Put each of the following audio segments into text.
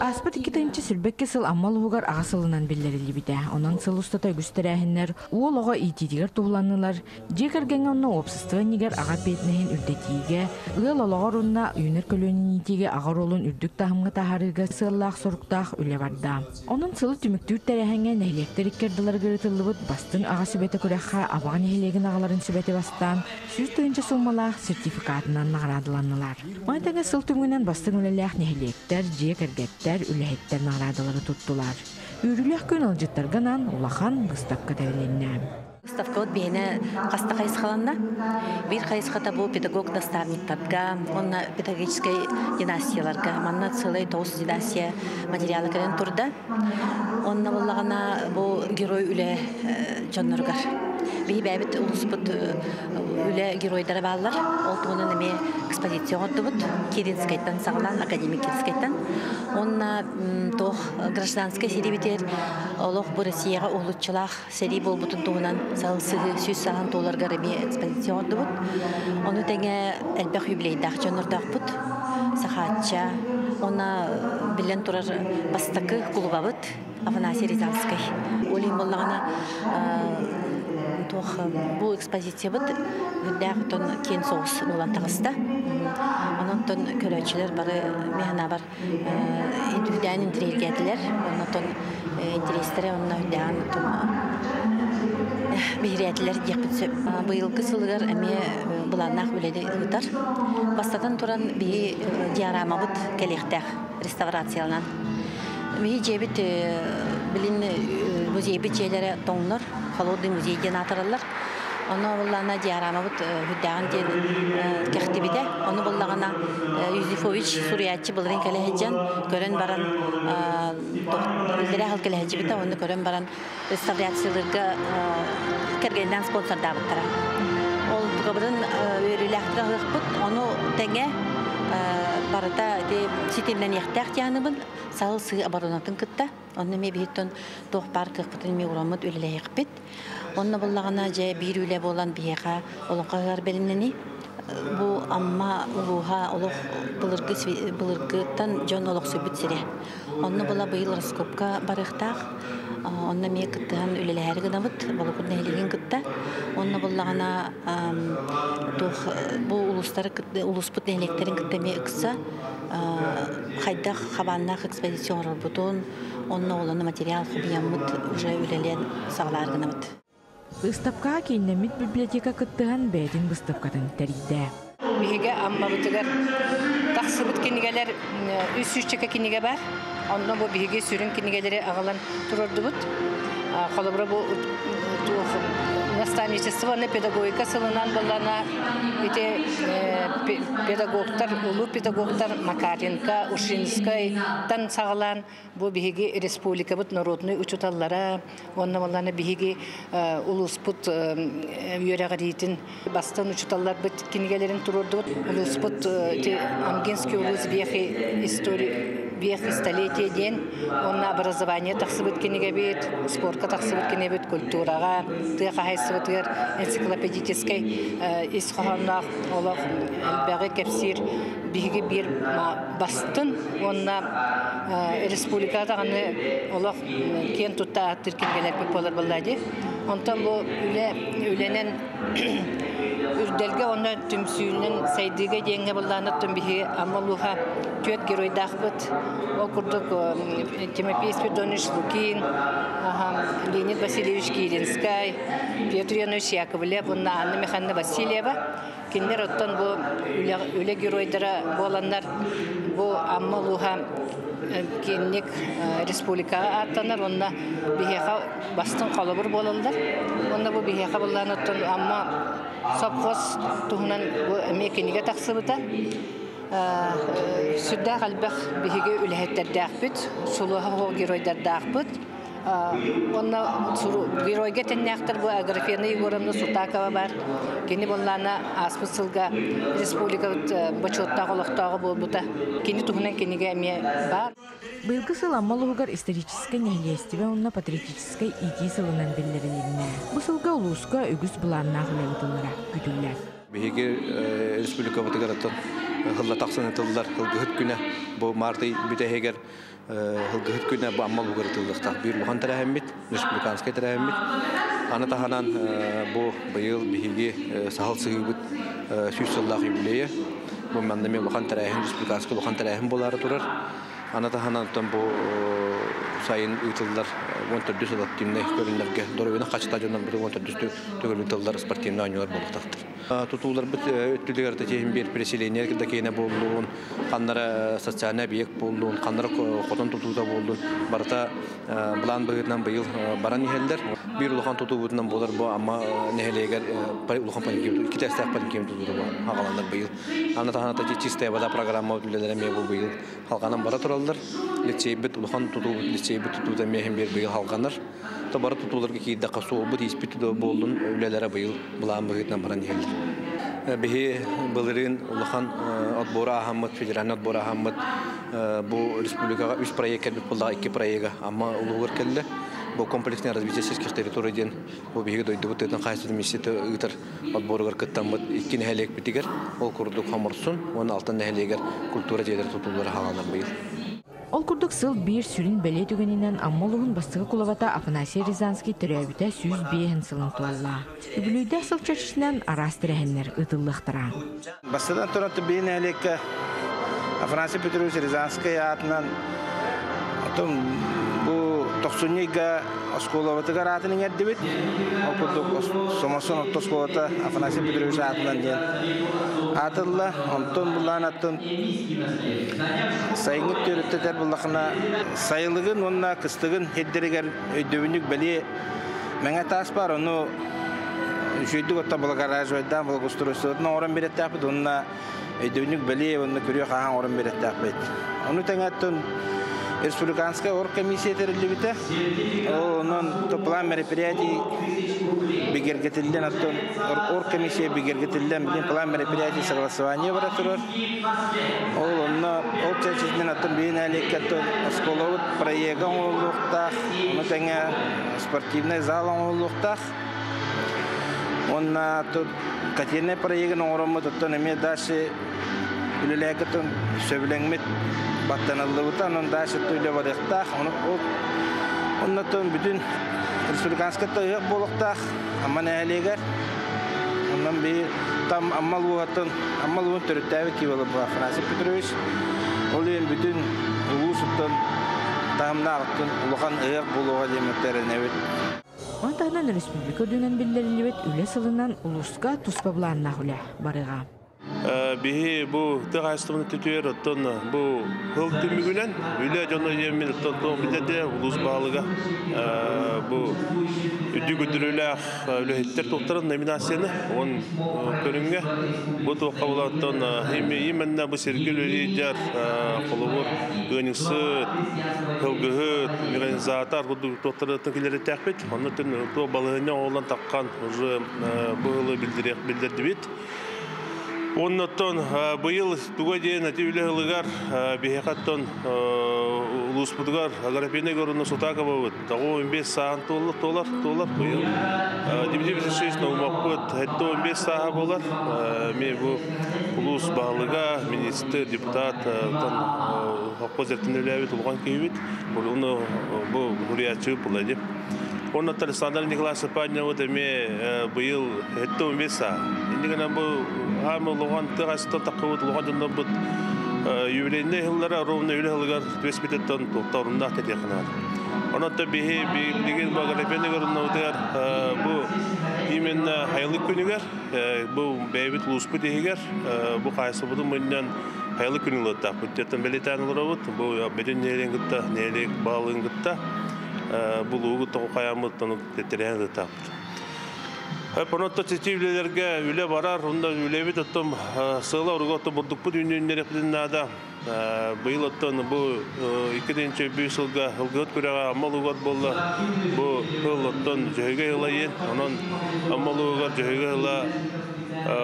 Ааспыт 2022 сыл Амма улууһугар аҕа сылынан биллэриллибитэ. Онон сыл устата үгүс тэрээһиннэр уол оҕо иитиитигэр туһуланнылар, дьиэ кэргэҥҥэ уонна уопсастыба иннигэр аҕа эппиэтинэһин үрдэтиигэ, ыал олоҕор уонна үүнэр көлүөнэни иитиигэ аҕа оруолун үрдүк таһымҥа таһаарыыга сыаллаах-соруктаах үлэ барда. Онон сылы түмүктүүр тэрээһиҥҥэ нэһилиэктэр икки ардыларыгар ыытыллыбыт Бастыҥ аҕа сүбэтэ күрэххэ Абаҕа нэһилиэгин аҕаларын сүбэтэ бастаан 100 000 суумалаах сертификатынан наҕараадаланнылар. Маны тэҥэ сыл түмүгүнэн бастыҥ үлэлээх нэһилиэктэр, дьиэ кэргэттэр, үлэһиттэр наҕараадалары туттулар. Үөрүүлээх күн ыалдьыттарга анаан улахан быыстапка тэрилиннэ. Выставкабыт биһиэнэ хаста хайысхаланна. Биир хайысхата бу педагог-наставниктарга уонна педагогическай династияларга. Манна сылай тоҕус династия материала кэлэн турда. Онно буоллаҕына бу герой үлэ дьонноругар. Биһи бэйэбит улууспут үлэ геройдара бааллар. Ол туһунан эмиэ экспозиция оҥордубут. Киринскайтан саҕалаан, академик Киринскайтан. Уонна туох гражданскай сэрии олох бу Россияҕа уһулуччулаах сэрии буолбутун туһунан саһыл сүүс сааһын туоларгар эмиэ экспозиция оҥордубут. Ону тэҥэ элбэх юбилейдаах дьоннордоохпут. Сахаачча уонна биллэн турар бастакы кулубабыт Афанасий Рязанскай. Ол иһин буоллаҕына туох бу экспозициябыт үрдээх отон киэн соҕус буолан таҕыста. Онон көрөөччүлэр бары миһанабар үрдээн интириэһиргээтилэр. Оннотон интириэстэрэ онно үрдээн биһирээтилэр диэхпит сөп. Быйылгы сылыгар эмиэ былааннаах үлэни ыытар. Бастатан туран биһи диорамабыт кэлиэхтээх реставрацияланан. Биһи дьиэбит билин музейбит дьиэлэрэ тоҥнор, холодный музей диэн аатыраллар. Ону буллаҕына диорамабыт үрдээҕин диэн кэхтибитэ. Ону буллаҕына Юзефович суруйааччы былырыын кэлэ сылдьан көрөн баран иллэрээ сыл кэлэ сылдьыбыта. Ону көрөн баран реставрациялыырга кэргэнинээн спонсордаабыттара. Ол тукабытын үөрүүлээхтик аһыахпыт. Ону тэҥэ барыта ити ситимнэниэхтээх дианыбын саһыл сыы оборонатын кытта. Онно эмиэ биһиттэн туох баар кыахпытын эмиэ ураммыт үлэлэһиэхпит. Онно буллаҕына дьэ биир үлэ буолан биһиэхэ олоҥхо ыһыаҕар бэлэмнэний. Бу Амма улууһа олох былыргы былыргыттан дьон олохсуйбут сирэ. Онно була быйыл раскопка барыахтаах. Онно эмиэ кыттыһан үлэлэһээри гынабыт Болокур нэһилиэгин кытта. Онно буллаҕына туох бу улуустары улууспут нэһилиэктэрин кытта эмиэ ыкса хайдах хабааннаах экспозиция оҥорорбутун, онно олону материал хомуйаммыт уже үлэлээн саҕалаар гынабыт. Быыстапкаҕа кииннэммит библиотека кыттыһан бэйэтин быыстапкатын тэрийдэ. Биһиги Аммабытыгар тахсыбыт кинигэлэр үс сүүсчэкэ кинигэ бар. Онно бу биһиги сүрүн кинигэлэри аҕалан туруордубут. Холобура бу наставничество уонна педагогика сылынан буоллана ити педагогтар, улуу педагогтар Макаренко, Ушинскайтан саҕалаан бу биһиги республикабыт народный учуталлара уонна буоллана биһиги улууспут үөрэҕириитин бастан учуталларбыт кинигэлэрин туруордубут. Улууспут Амгинский улуус вехи истории вехи столетия диэн уонна образование тахсыбыт кинигэбит, спортка тахсыбыт кинигэбит, культураҕа, тыа хаһайсыбытыгар энциклопедическай ис хоһоонноох олох элбэҕи кэпсиир биһиги биир бастын уонна республика даҕаны олох киэн тутта ааттыыр кинигэлэрбит буолар буолла дии. Онтон бу үлэ үлэнэн үрдэлгэ уонна түмсүүнэн сайдыыга диэҥҥэ быллаанаттан биһиги Амма улууһа түөрт геройдаахпыт. Ол курдук Тимофей Спиридонович Лукин, Леонид Васильевич Киринскай, Петр Янович Яковлев уонна Анна Михайловна Васильева. Кинилэр оттон бу үлэ, үлэ геройдара буоланнар бу Амма улууһа киэҥник республикаҕа ааттанар уонна биһиэхэ бастыҥ холобур буолаллар. Уонна бу биһиэхэ былаан оттон Амма совхоз туһунан бу эмиэ кинигэ тахсыбыта. Сүрдээх элбэх биһиги үлэһиттэрдээхпит, сулуһа суох геройдардаахпыт. Уонна геройга тэннээхтэр бу Аграфена Егоровна Сутакова бар. Кини буоллаана ааспыт сылга республикабыт бочуоттаах олохтооҕо буолбута. Кини туһунан кинигэ эмиэ баар. Быйылгы сыл Амма улууһугар историческай нэһилиэстибэ уонна патриотическай иитии сылынан биллэрилиннэ. Бу сылга улууска үгүс былааннаах үлэ ыытыллара күүтүллэр. Биһиги республикабытыгар оттон Хылла тахсан тыллар хылгыһыт күнэ бу март ый бүтэһигэр хылгыһыт күнэ бу Амма улууһугар ытыллыахтаах биир улахан тэрээһиммит, республиканскай тэрээһиммит. Аны таһынан бу быйыл биһиги саһыл сыһыыбыт 100 сыллаах юбилейа. Бу манна эмиэ улахан тэрээһин, республиканскай улахан тэрээһин буолаары турар. Аны таһынан бу сайын ыытыллар 14 сыл активнай көрүннэргэ доруобуйаны хачта дьоннорбут 14 төгүл ыытыллар спортивнай оонньуулар буолуохтаахтар. Тутууларбыт өттүлүгэр тэтиһин биэр переселение да киэнэ буоллун, ханнара социальный объект буоллун, ханнара хотон тутуута буоллун, барыта былаан быһыытынан быйыл баран иһэллэр. Биир улахан тутуубутунан буолар бу Амма нэһилиэгэр улахан поликлиника, икки тэстээх поликлиника тутуута хагаланар быйыл. Аны таһынан чистая вода программа үлэлэрэ эмиэ бу быйыл халҕанан бара тураллар. Лицейбит улахан тутуубут, лицейбит тутуута эмиэ иһин биир быйыл халҕанар. То бары тутууларга киирдэххэ суолбут, ииспит буоллун үлэлэрэ быйыл былаан быһыытынан баран иһэллэр. Биһи былырыын улахан отбора ааһаммыт, федеральный отбор ааһаммыт бу республикаҕа үс проект кэлбит буоллаҕа, икки проега Амма улууһугар кэллэ. Бу комплексное развитие сельских территорий диэн бу биһиги дойдубут тыатын хаһаайыстыбатын министрэ ыытар отборугар кыттаммыт икки нэһилиэкпитигэр, ол курдук Хоморсун уонна Алтан нэһилиэгэр культура дьиэлэрэ тутуллара хааланар быйыл. Ол курдук сыл биир сүрүн бэлиэ түгэнинэн Амма улууһун бастакы кулубата Афанасий Рязанский төрөөбүтэ 105 сылын туолла. Үбүлүйдээх сыл чэрчитинэн араас тэрээһиннэр ыытыллыахтара. Бастатан туран биир нэһилиэккэ Афанасий Петрович Рязанский аатынан отон бу тохсунньу ыйга оскуолабытыгар аатын иҥэрдибит. Ол курдук Соморсун орто оскуолата Афанасий Петрович аатынан диэн аатылла. Онтон булаан аттын сайыҥҥы төрүттэтэр буллахына сайылыгын уонна кыстыгын сирдэригэр өйдөбүнньүк бэлиэ мэҥэ таас бар. Ону үчүгэйдик отто благораживайдаан благоустройствотун оҥорон бирэттээхпит уонна өйдөбүнньүк бэлиэ уонна күрүө хаһан оҥорон бирэттээхпит. Ону тэҥэттэн республиканскай оргкомиссия тэриллибитэ. Онон план мероприятий бигэргэтиллэн, оттон оргкомиссия бигэргэтиллэн, билин план мероприятий согласование бара турар. Ол онно ол чэрчитинэн оттон биир нэһилиэккэ оттон оскуолабыт проега оҥоһуллуохтаах, ону тэҥэ спортивнай зал оҥоһуллуохтаах. Уонна тут котельнай проегын оҥороммут, оттон эмиэ дальше үлэлээккэ сөбүлэҥмит баттаныллыбыта, онон дальше үлэ барыахтаах. Оннотон бүтүн республиканскай ыһыах буолуохтаах Амма нэһилиэгэр. Онон би там Амма улууһуттан Амма улууһун төрүттээбит киһи буолар Афанасий Петрович. Ол иһин бүтүн улуусуттан таһымнааҕыттан улахан ыһыах буолуоҕа диэн эрэнэбит. Ону таһынан республика үрдүнэн биллэриллибит үлэ сылынан улууска туспа былааннаах үлэ барыаҕа. Биһи бу тыа хаһаайыстыбаны түтүөр, оттон бу сыл түмүгүнэн үлэ дьоно диэммин оттон туох билэрдэ улуус баһылыга бу үрдүк өдөрүүлээх үлэһиттэр туохтарын номинацияны он көрүҥҥэ бу туохха була оттон именно бу сиргэ үлэлиир холобур ыанньыксыт, сылгыһыт, механизатор курдук туохтарыттан киллэритээхпит. Онно туох балаһыанньа оҥоһуллан таххан уже бу сылы биллэрдибит. Оннуттан быйыл туга диэн ати үлэ ылыгар биһиэхэттэн улууспутугар Аграфена Егоровна Сутаковабыт 95 сааһын туолар туолар туолар быйыл. Дмитрий Васильевич Наумовпут 75 сааһа буолар. Мен бу улуус баһылыга, министр, депутат, хоппоз эртин үлээбит улахан киһибит. Оны бу хуруйааччы була деп. Онно Александр Николаевич Паннявыт эмиэ быйыл 75 саа. Иннигэнэн бу хаамы улахан тыа таққыбыт улахан дьоннорбут юбилейный сыллара ровно үлэ сылыгар түбэспититтэн туохта тэтиэхинаар. Онон биһи билигин Багарапен Егоровнабытыгар бу именно хайылык күнүгэр бу бэйэбит улууспут иһигэр бу хаайсыбытын мынньан хайылык күнү ылыттаахпыт. Теттен бэлитээн олоробут. Бу бүтүн нэһилиэгин кытта, нэһилиэк баалыгын кытта бу луугу тоҕу хайааммыт тэттэрээн ытааппыт. Понотто сити үлэлэргэ үлэ барар, онда үлэбит оттом сыла оруга оттом бурдукпут үннэреппитин наада. Быйыл оттон бу 2-нчи сылга ылгыт күрэҕэ Амма улуугар буолла. Бу сыл оттон Дьөһөгөй ыла иэн. Онон Амма улуугар Дьөһөгөй ыла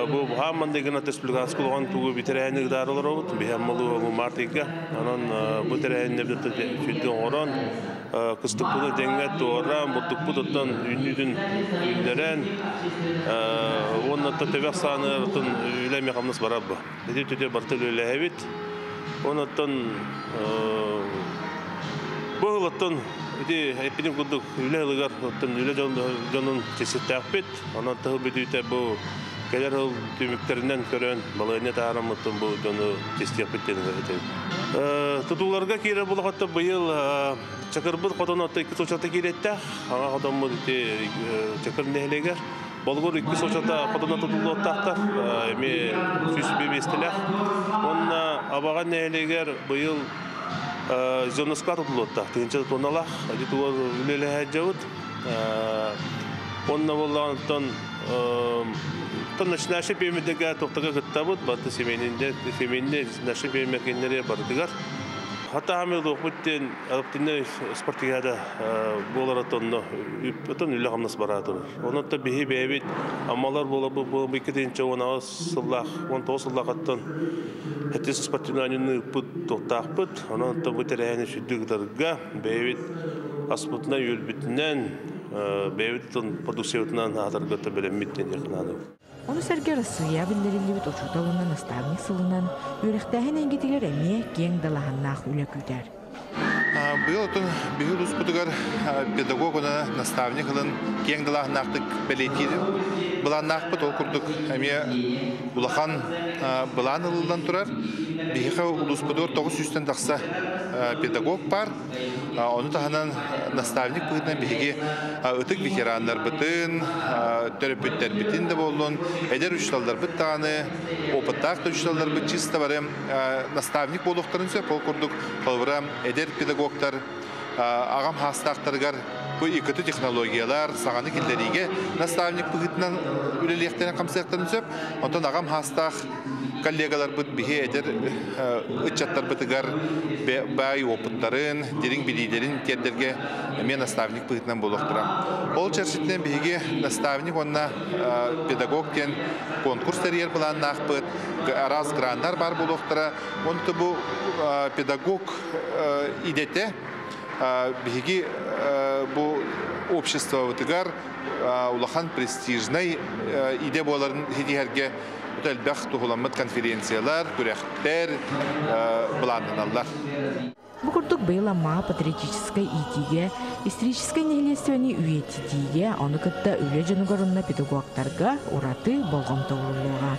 бу хаамман дегена республиканский улахан тугу битэрээни ыдаар олоробут. Биһи Амма улууга март ыйга. Онон бу тэрээһиннер сүрдүн оҥорон кыстыкпыты тэҥҥэ туоран, бурдукпут оттон үүнүүтүн үүннэрэн, уонна төбөх сааны оттон үлэ мехамнас барар бу. Ити түтэ барыта үлэлэһэбит. Онон бу ылаттан ити эппитим курдук үлэ ылыгар оттон үлэ дьонун чэситтээхпит. Онон тыл бүтүүтэ бу кэлэр ыл түмүктэринэн көрөн балыанньа таараммыттын бу дьону чэстиэхпит диэн этэбит. Тутууларга киирэр булахатта быйыл Чакырбыт хотон отто икки сочата киирэттээх. Аҥа хотоммут ити Чакыр нэһилиэгэр. Болгур икки сочата хотоно тутуллуоттаахтар. Эми 101 миэстэлээх. Онна Абаҕа нэһилиэгэр быйыл зерноска тутуллуоттаах. Тыһыынча тонналаах. Ити тугар үлэлэһэ Онна боллаҕыттан тон начинающий пиэмэдеге тохтага кыттабыт, баты семейнинде семейне наши пиэмэкиннери барытыгар. Хата хамы луохпут диэн Алыптинна спартакиада буолара тонно отон үлэ хамнас бараа турар. Онон та биһи бэйэбит аммалар буола бу 2018 сыллаах 19 сыллаахаттан хэтис спортивный ыыппыт туохтаахпыт. Онон та бу тэрээһини сүрдүк бэйэбит аспытынан үөлбүтүнэн бэйэбит продукциябытынан аатарга бэлэммит диэн якынааныбыт. Ону сэргэ Россия биллэриллибит учуутал уонна наставник сылынан үөрэхтээһин эйгэтигэр эмиэ киэҥ далаһаннаах үлэ күүтэр. Быйыл отун биһи улууспутугар педагог уонна наставник ылын киэҥ далааһыннаахтык бэлиэтиир былааннаахпыт. Ол курдук эмиэ улахан былаан ылыллан турар. Биһиэхэ улууспутугар 900-тэн тахса педагог бар. Ону таһынан наставник быһыытынан биһиги ытык ветераннарбытын, төрөппүттэрбитин да буоллун, эдэр учууталларбыт даҕаны, опыттаах да учууталларбыт чисто бары наставник буолуохтарын сөп. Ол курдук, холобура, эдэр педагогтар аҕам хаастаахтарыгар бу ИКТ технологиялар саҥаны киллэриигэ наставник быһыытынан үлэлиэхтэрин хамсыахтарын сөп. Онтон аҕам хаастаах коллегаларбыт биһи эдэр ыччаттарбытыгар баай опыттарын, дириҥ билиилэрин тиэрдэргэ эмиэ наставник быһыытынан буолуохтара. Ол чэрчитинэн биһиги наставник уонна педагог диэн конкурс тэрийэр былааннаахпыт, араас граннар бар буолуохтара. Онто бу педагог идэтэ биһиги бу обществобытыгар улахан престижнай идэ буоларын ситиһэргэ элбэх туһуламмыт конференциялар, күрэхтэр былааннаналлар. Бу курдук быйыл Аммаҕа патриотическай иитиигэ, историческай нэһилиэстибэни үйэтитиигэ, ону кытта үлэ дьонугар уонна педагогтарга ураты болҕомто ууруллуоҕа.